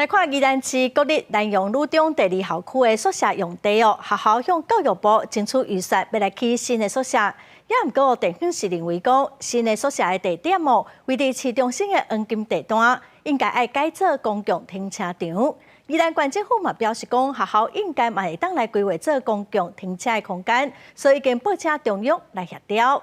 來看宜蘭市國立南陽女中第二校區的宿舍用地哦，學校向教育部爭取預算，欲來起新的宿舍。也毋過地方是認為講，新的宿舍的地點哦，位佇市中心的黃金地段，應該愛改做公共停車場。宜蘭縣政府嘛表示講，學校應該嘛會當來規劃做公共停車的空間，所以已經報請中央來協調。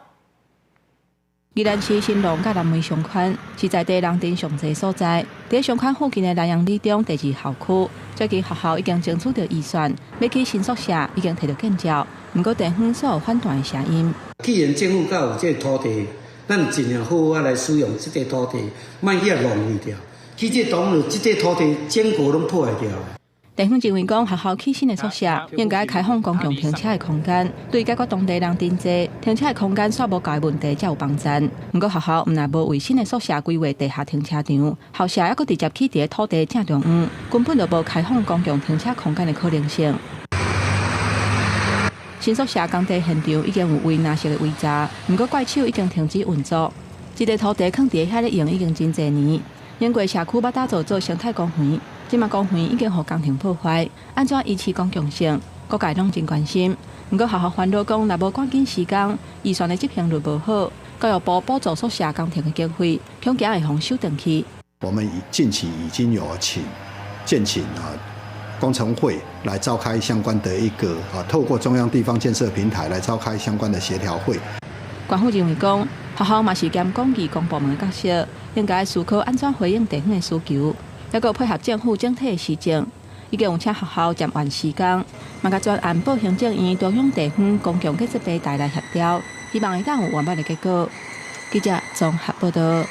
宜蘭市興隆佮南圍商圈是在地人陣上濟所在。佇商圈附近的南陽女中第二校區，最近學校已經爭取著預算，欲起新宿舍，已經提著建照。毋過地方煞有反彈的聲音。既然政府閣有這個土地，咱盡量好好來使用這個土地，莫去予浪費掉。起這當然，這個土地整個攏破壞掉。地方認為講，學校起新的宿舍應該開放公共停車的空間，對解決當地人陣濟停車的空間煞無夠的問題才有幫助。毋過學校毋但無為新的宿舍規劃地下停車場，校舍猶閣直接起佇土地正中央，根本就無開放公共停車空間的可能性。新宿舍工地現場已經有圍欄式的圍閘，毋過怪手已經停止運作。這個土地囥佇遐咧用已經真濟年，經過社區欲打造做生態公園。這馬公園已經予工程破壞，按怎維持公共性？各界攏真關心。毋過學校煩惱講，若無趕緊施工，預算的執行率無好，教育部補助宿舍工程的經費，恐驚會予收轉去。我們近期已經有請建請啊工程會來召開相關的一個啊，透過中央地方建設平台來召開相關的協調會。官府認為講，學校嘛是兼講義公部門的角色，應該思考按怎回應地方的需求。猶閣配合政府整體的施政，已經有請學校暫緩施工，嘛共專案報行政院中央地方公共建設平台來協調，希望會當有圓滿的結果。記者綜合報導。